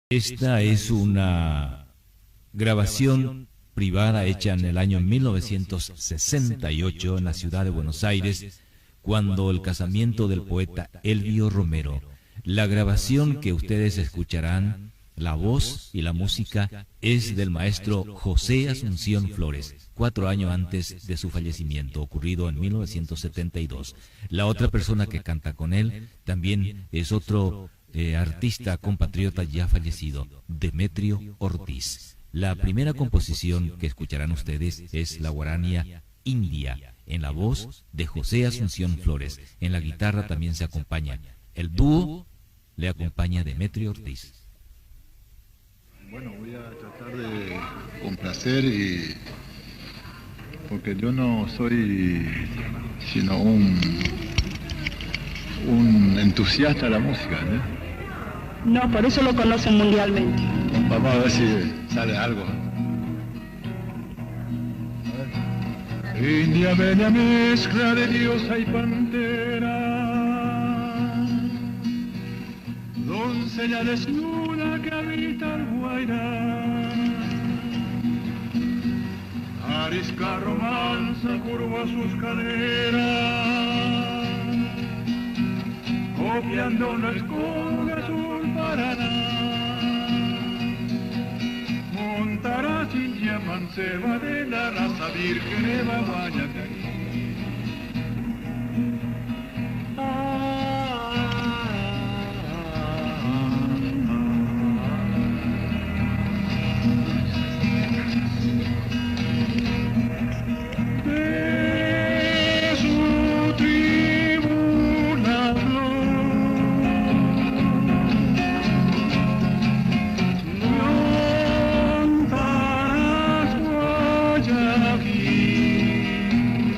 Esta es una grabación privada hecha en el año 1968 en la ciudad de Buenos Aires, cuando el casamiento del poeta Elvio Romero. La grabación que ustedes escucharán, la voz y la música, es del maestro José Asunción Flores, 4 años antes de su fallecimiento, ocurrido en 1972. La otra persona que canta con él también es otro artista compatriota ya fallecido, Demetrio Ortiz. La primera composición que escucharán ustedes es la guarania India, en la voz de José Asunción Flores. En la guitarra también se acompaña. El dúo le acompaña Demetrio Ortiz. Bueno, voy a tratar de complacer y porque yo no soy sino un entusiasta de la música, ¿no? No, por eso lo conocen mundialmente. Vamos a ver si sale algo. India bella mezcla de diosa y pantera, doncella desnuda que habita el Guairá, arisca romanza curva sus caderas, copiando una escola azul Paraná. Montarás india manceba de la raza virgen Eva Guayaquil. De su tribu la flor, montarás Guayaquil.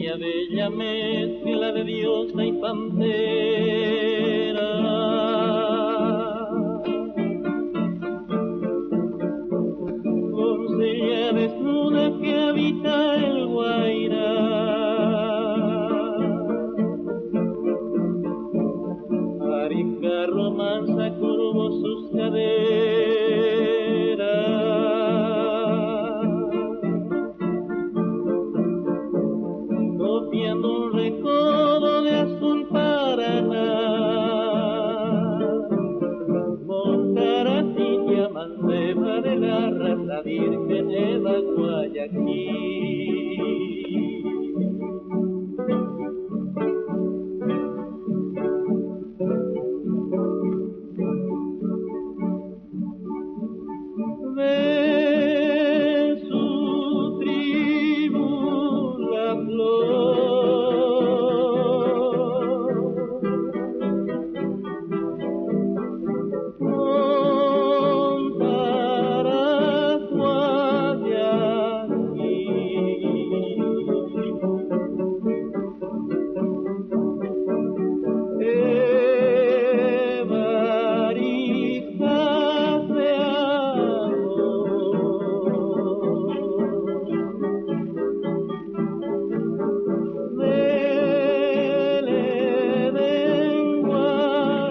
India, bella mezcla de diosa y pantera. Doncella desnuda que habita el Guairá. Arica romanza curvó sus caderas. Copiando un recodo de azul Paraná. Montara India manceba de la raza virgen Eva Guayaquil. De su tribu la flor. Montara Guayaquil. Evarista de amor. Del Edén guaraní.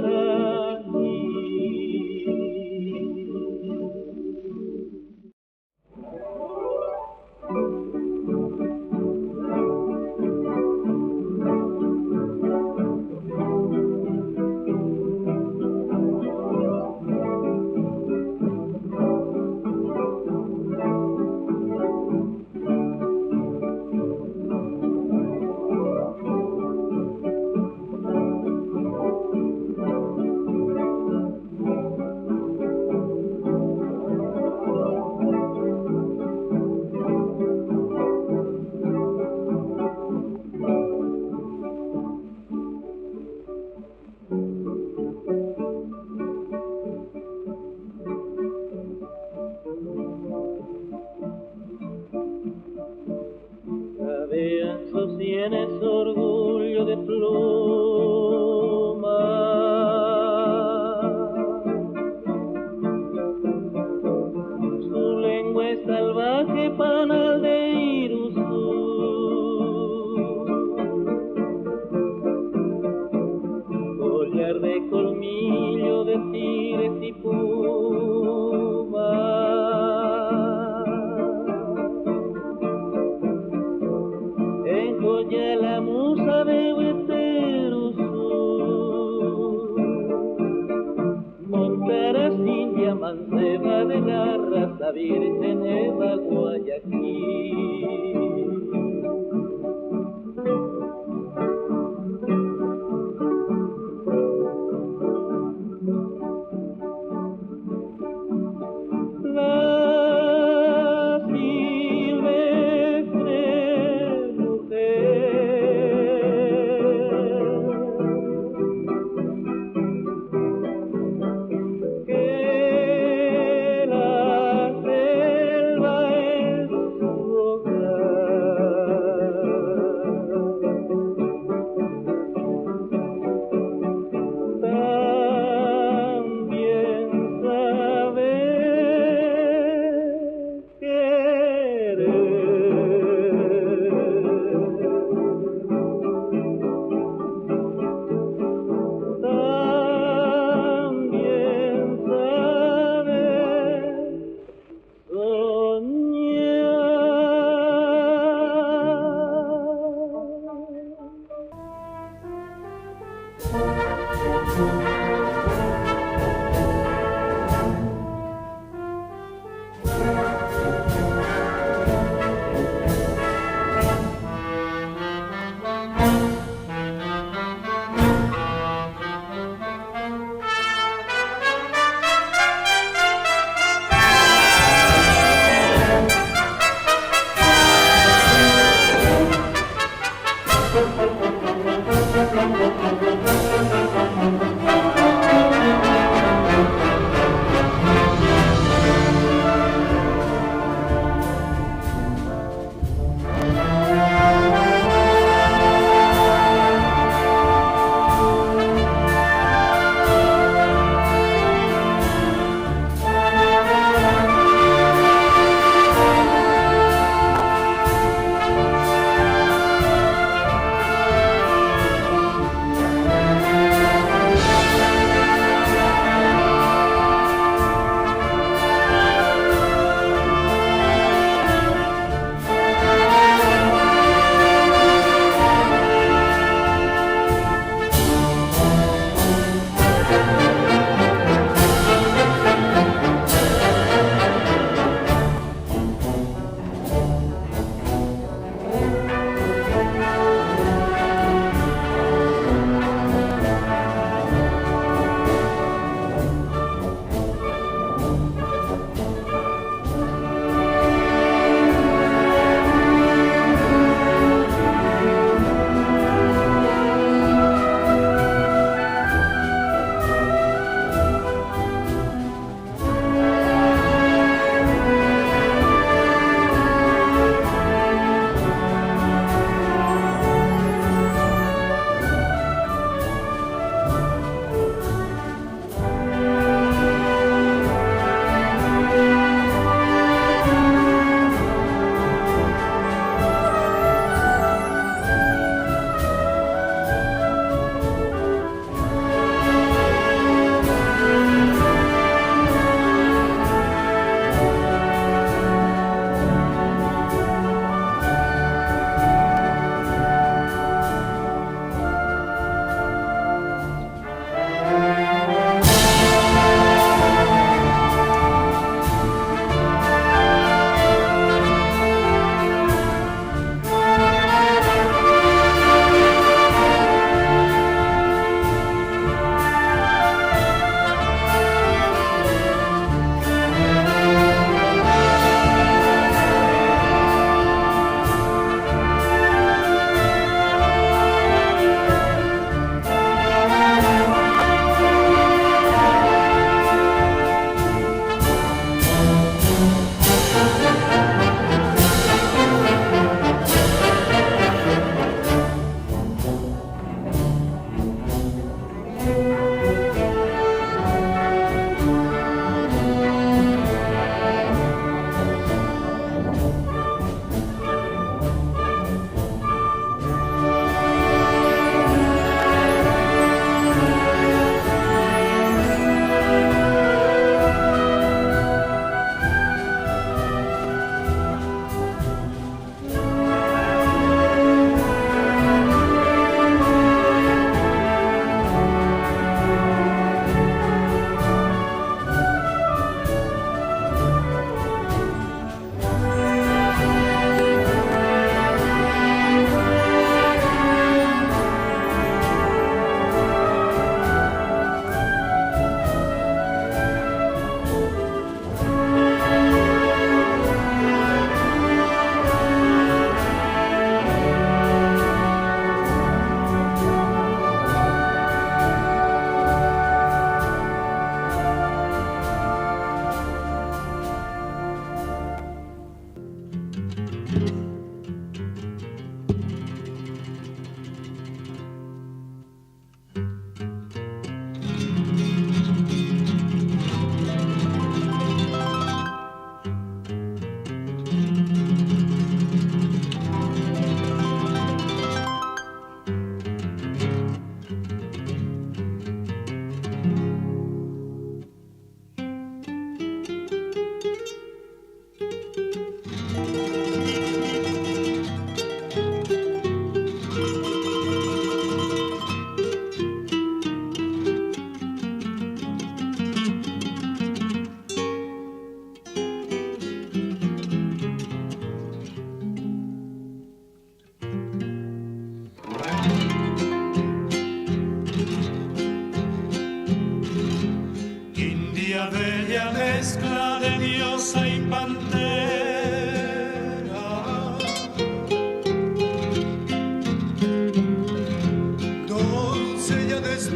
Jadean sus sienes orgullo de pluma. Su lengua es salvaje panal de Iruzú. Collar de colmillo de tigres y puma. Enjoya la musa de Hueteruzú. Montara India manceba de la raza virgen Eva Guayaquil. La silvestre mujer que la selva es su hogar. También sabe querer. También sabe soñar.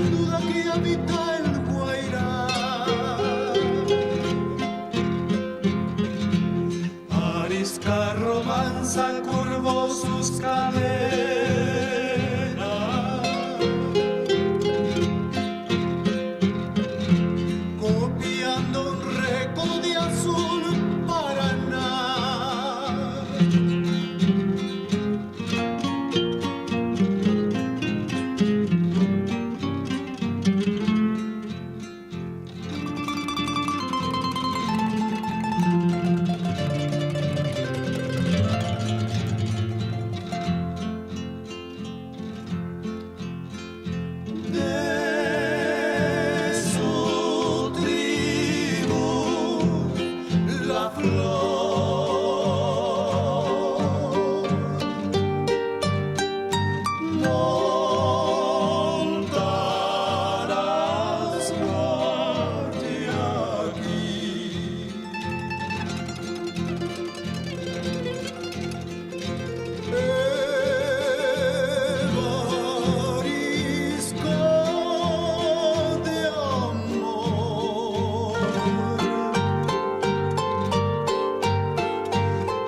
Desnuda que habita el Guairá. Arisca romanza curvó sus cadenas. Copiando un recodo de azul Paraná. De su tribu la flor montarás Guayaquil. Evarisco de amor,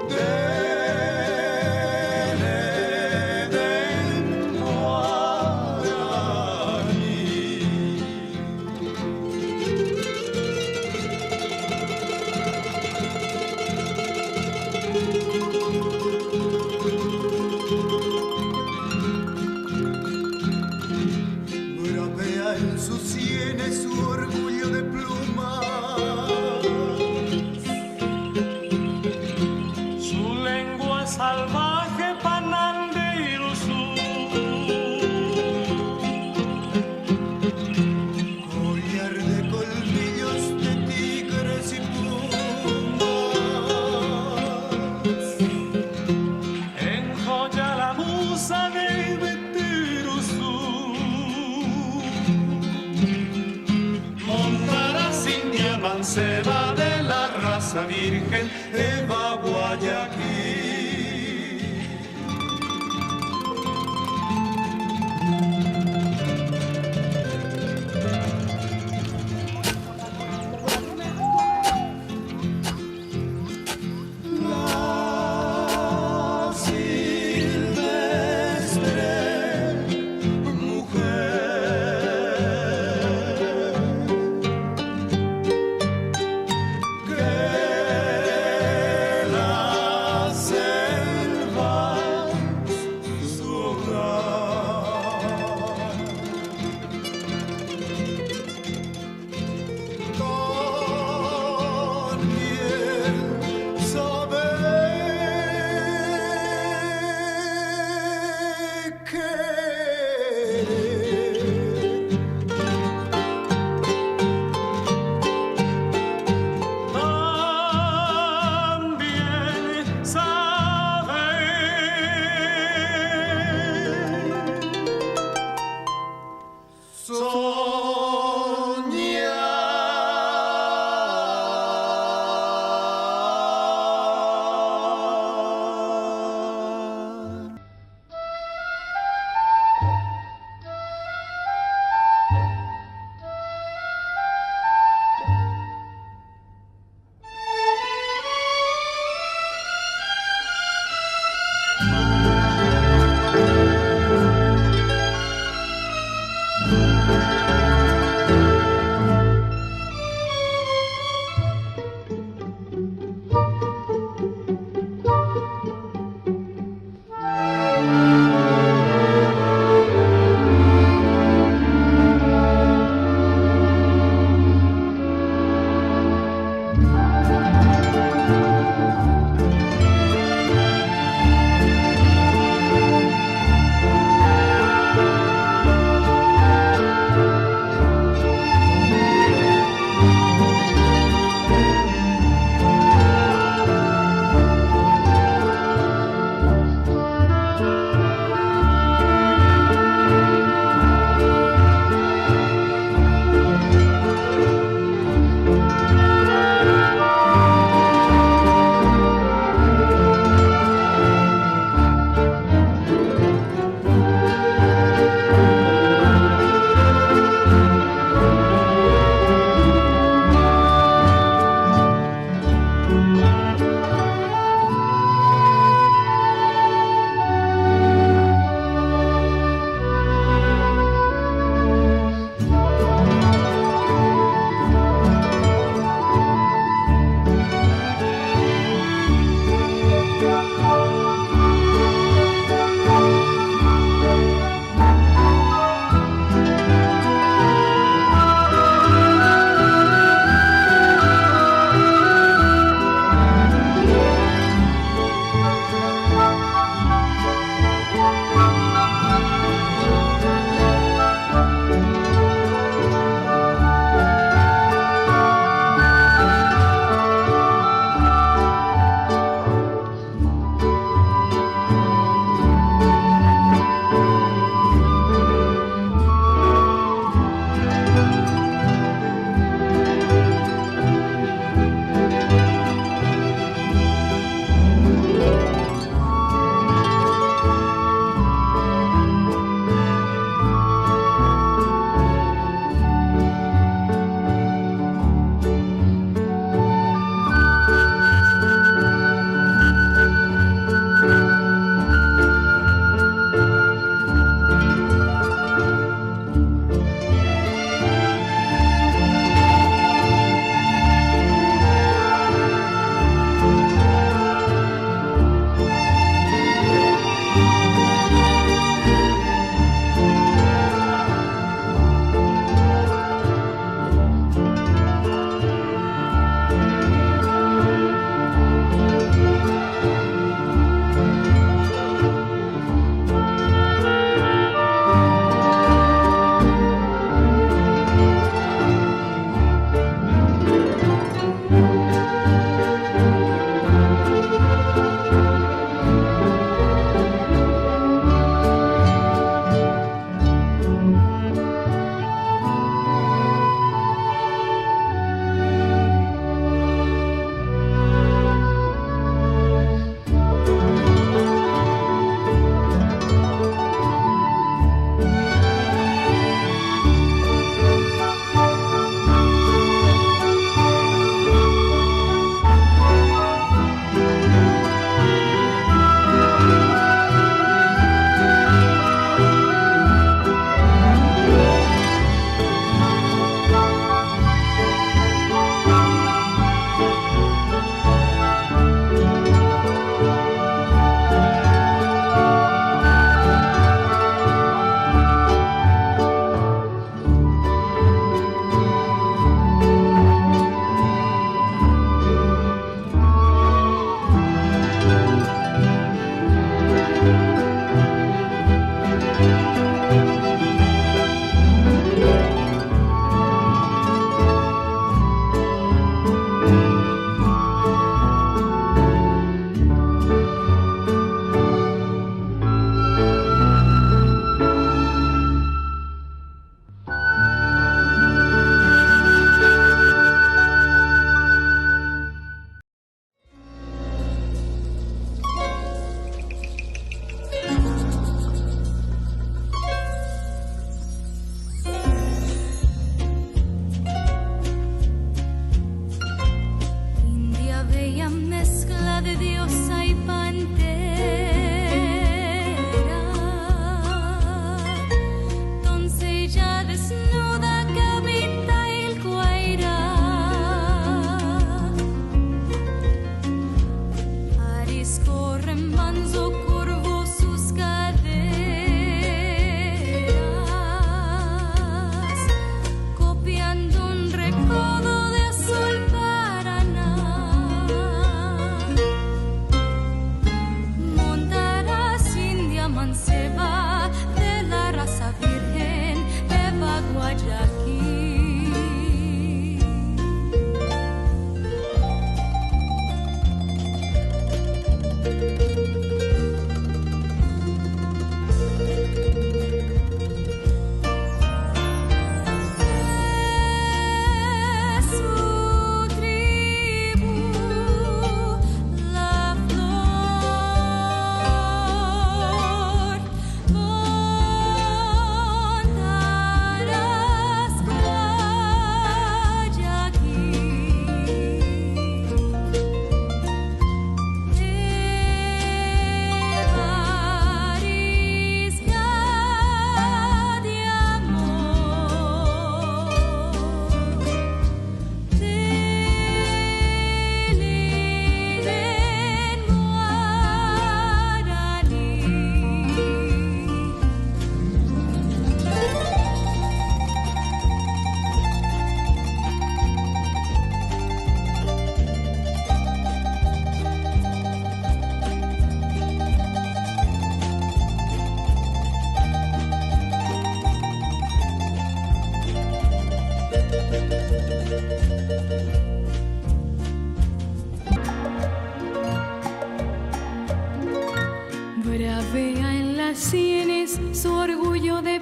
del Edén guaraní. Bravea en sus sienes su orgullo de plumas. Su lengua salvaje panal de Iruzú. Collar de colmillos de tigres y pumas. Enjoya la musa de Ibetiruzú. Montarás india manceba de la raza virgen Eva Guayaquil. La silvestre mujer que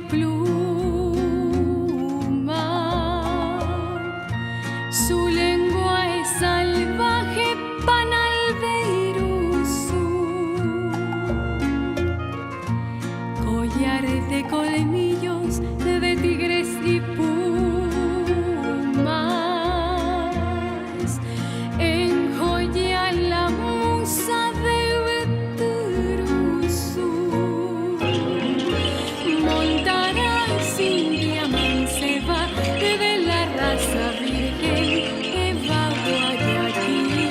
pluma. Su lengua es salvaje panalbeirusu. Collar de colmillos de tigres y pumas. Enjoya la musa de Beturusu. Montará India manceba de la raza virgen Eva Guayaquil.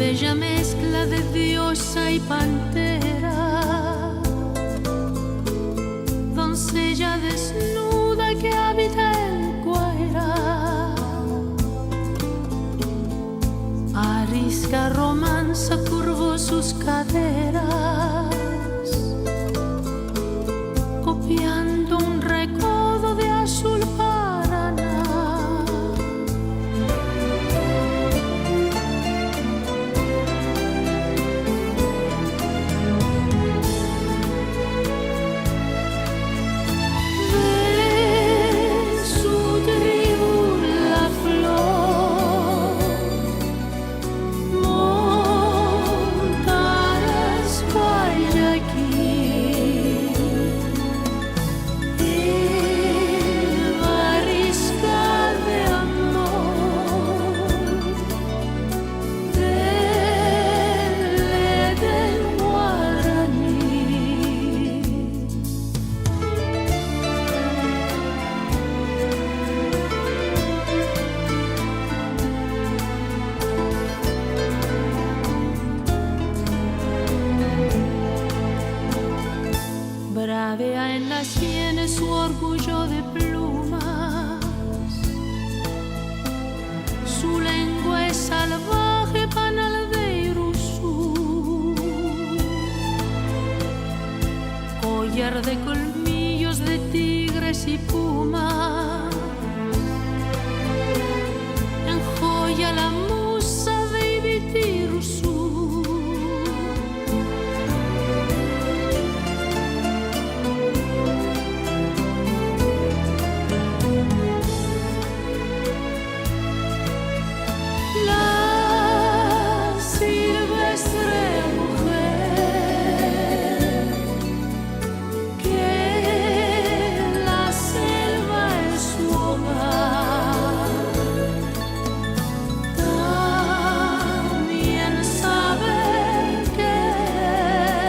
Bella mezcla de diosa y pantera, doncella desnuda que habita el Guairá. Arisca romanza curvó sus caderas, copiando un recodo de azul Paraná. De su tribu la flor, montarás Guayaquil, Eva arisca de amor, del Edén guaraní. Bravea en las sienes su orgullo de plumas, su lengua es salvaje panal de Irusú, collar de colmillos de tigres y pumas, enjoya la musa de Ibitirusú. La silvestre mujer que la selva es su hogar, también sabe querer,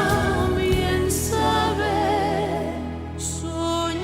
también sabe soñar.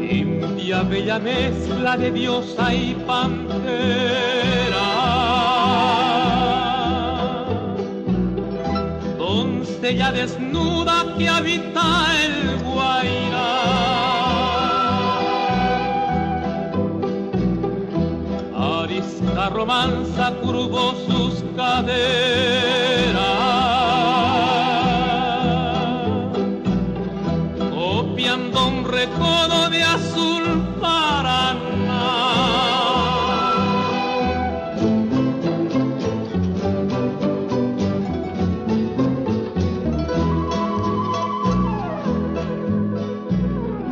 India, bella mezcla de diosa y pantera, doncella desnuda que habita el Guairá. Arisca romanza curvó sus caderas, copiando un recodo de azul Paraná.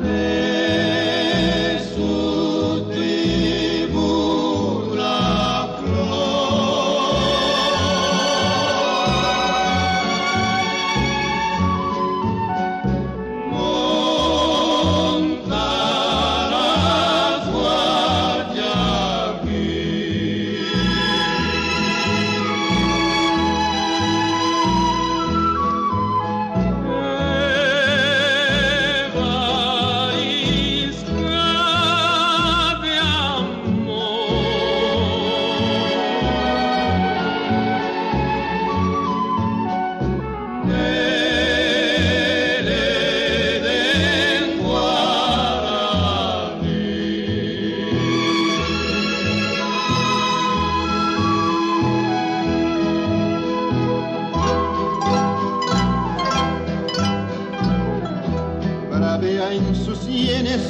De su tribu la flor.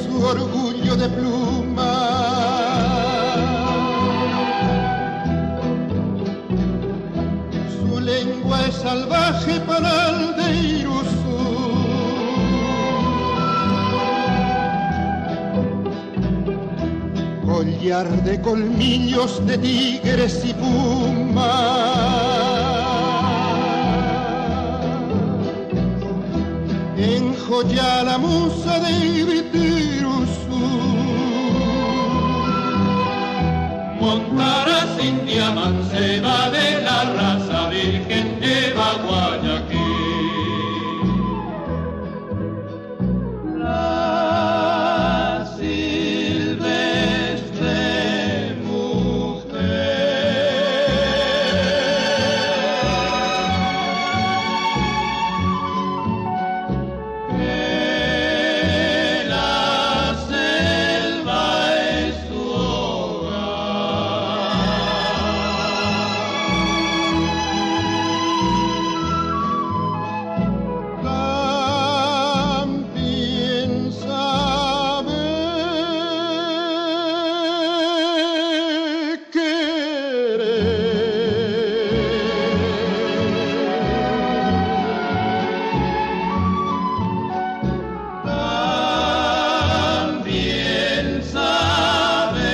su orgullo de pluma. Su lengua es salvaje para el de Iruzú. Collar de colmillos de tigres y pumas. Enjoya la musa de Ibitiruzú. Montarás india manceba de la raza virgen Eva Guayaquil. La silvestre mujer. Que la selva es su hogar. También sabe querer. También sabe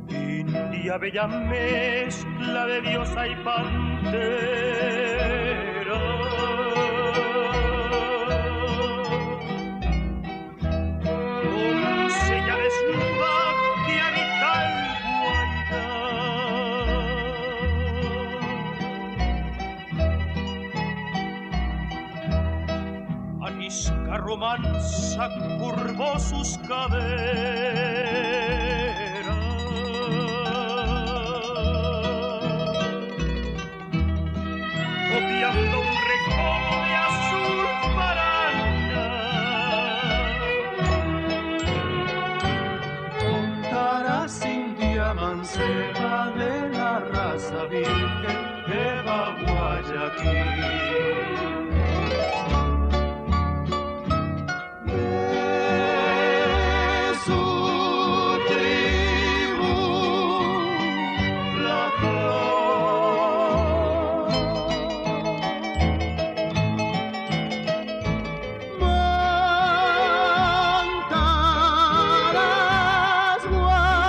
India bella mezcla de diosa y pantera. Doncella desnuda que habita el Guairá. Anisca romanza curvó sus caderas. Copiando un recodo de azul Paraná. Montarás india manceba de la raza virgen Eva Guayaquil. De su tribu la flor. Montarás Guayaquil.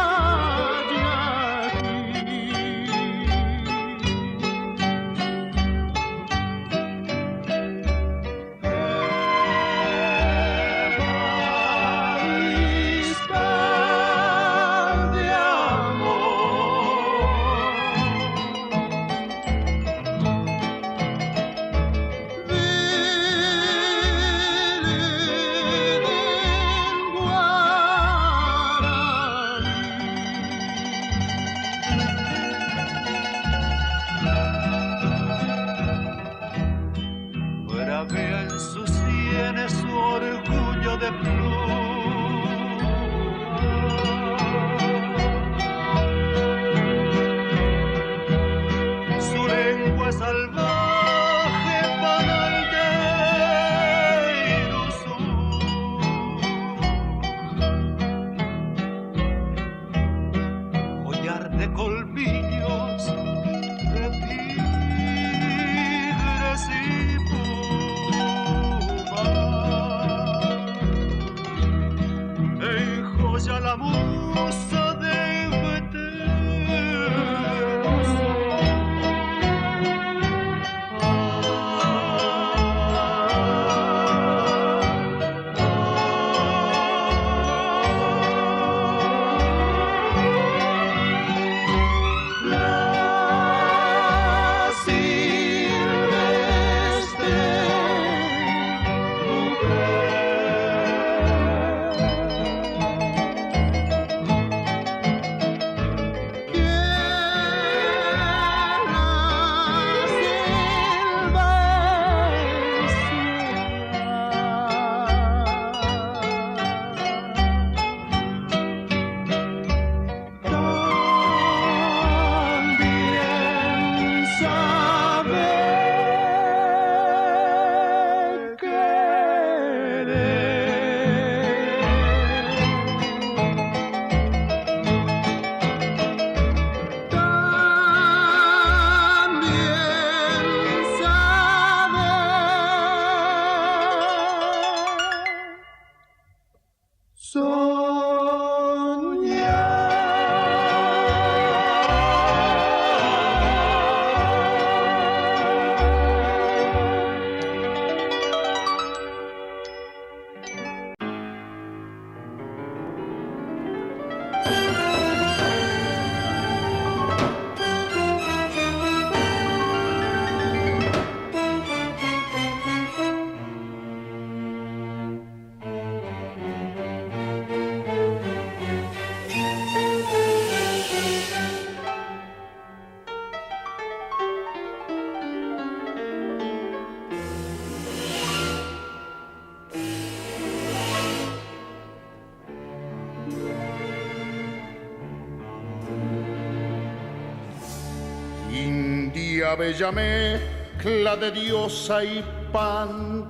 India bella mezcla de diosa y pantera.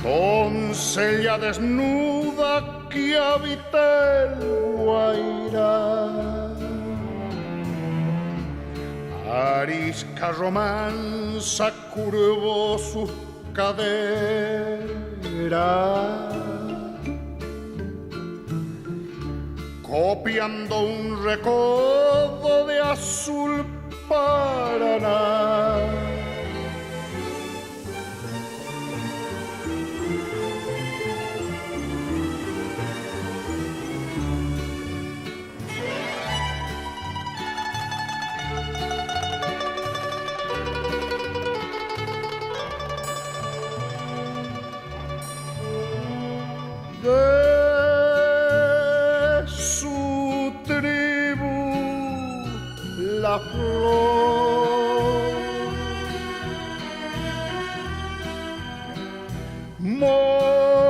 Doncella desnuda que habita el Guairá. Arisca romanza curvó sus caderas. Copiando un recodo de azul Paraná. De su tribu la flor montará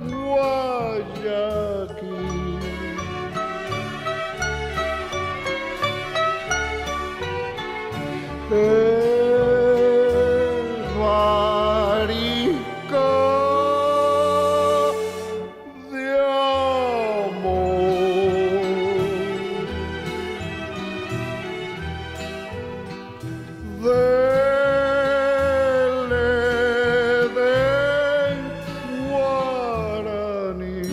Guayaquil. Eva de amor del Edén guaraní.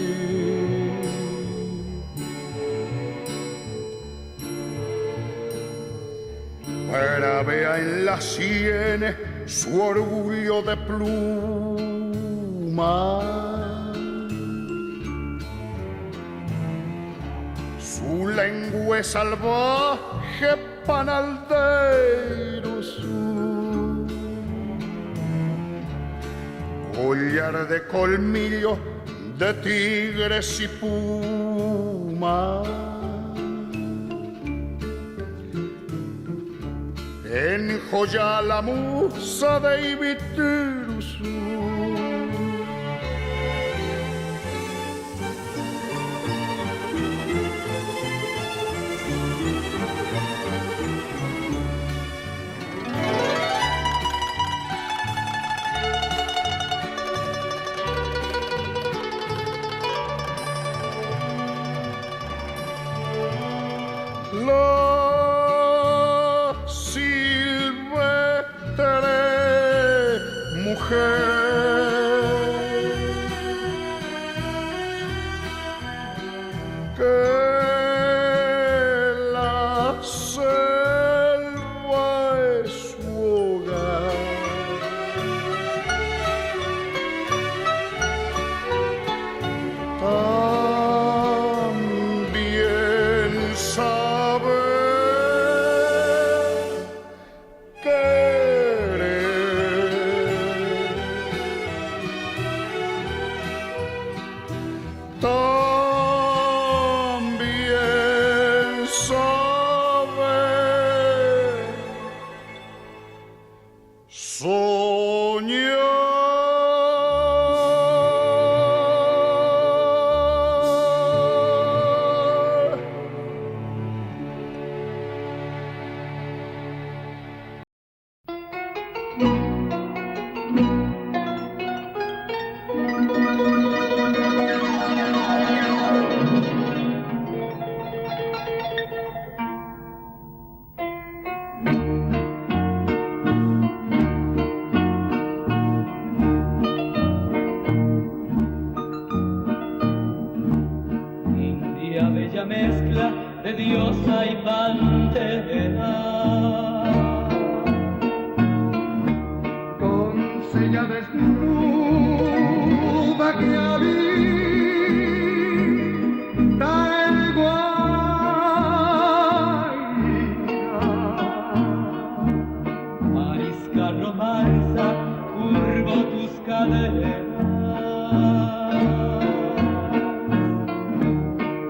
Bravea en las sienes su orgullo de pluma. Su lengua es salvaje panal de Iruzú. Collar de colmillo de tigres y pumas. Enjoya la musa de Ibitirusú. La silvestre mujer que la selva es su hogar. También sabe querer. También sabe soñar. India bella mezcla de diosa y pantera. Doncella desnuda que habita el Guairá. Arisca romanza, curvo tus caderas.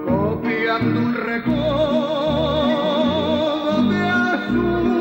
Copiando un recodo de azul.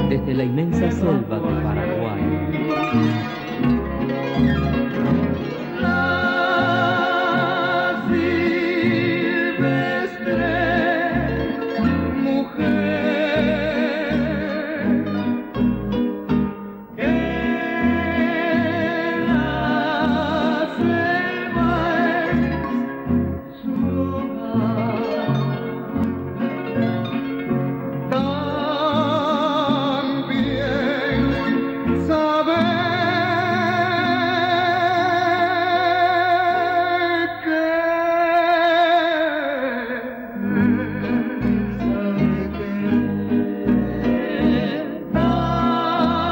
Desde la inmensa selva de Paraguay. La silvestre mujer que la selva es su hogar. También sabe que sabe que también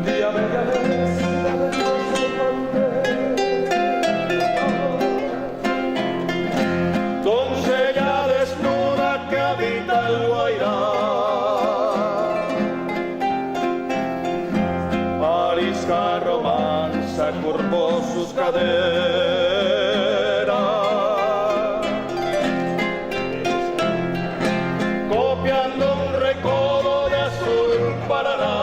Día media vez, la de Dios Doncella desnuda que habita el Guairá. Arisca romanza curvó sus caderas. Copiando un recodo de azul Paraná.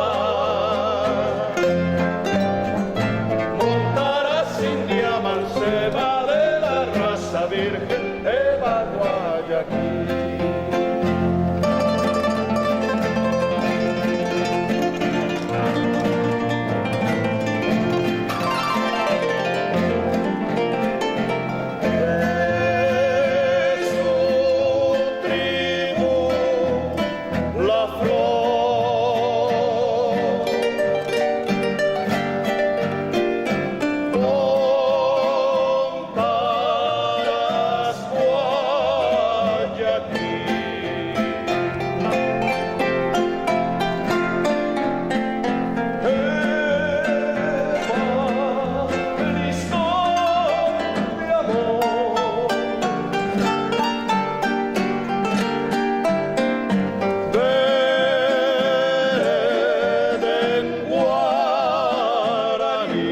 Montará sin manceba de la raza virgen Eva Guayaquil. Es su tribu la flor. Montarás Guayaquil. Eva, listón de amor. De guaraní.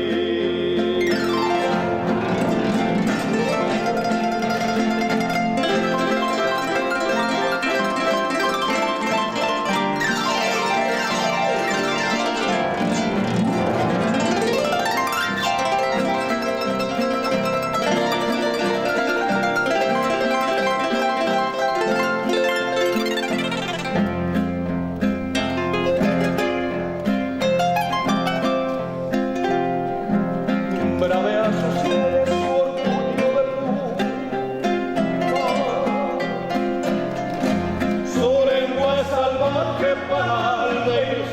Bravea sus sienes su orgullo de pluma. Su lengua es salvaje para el de ir.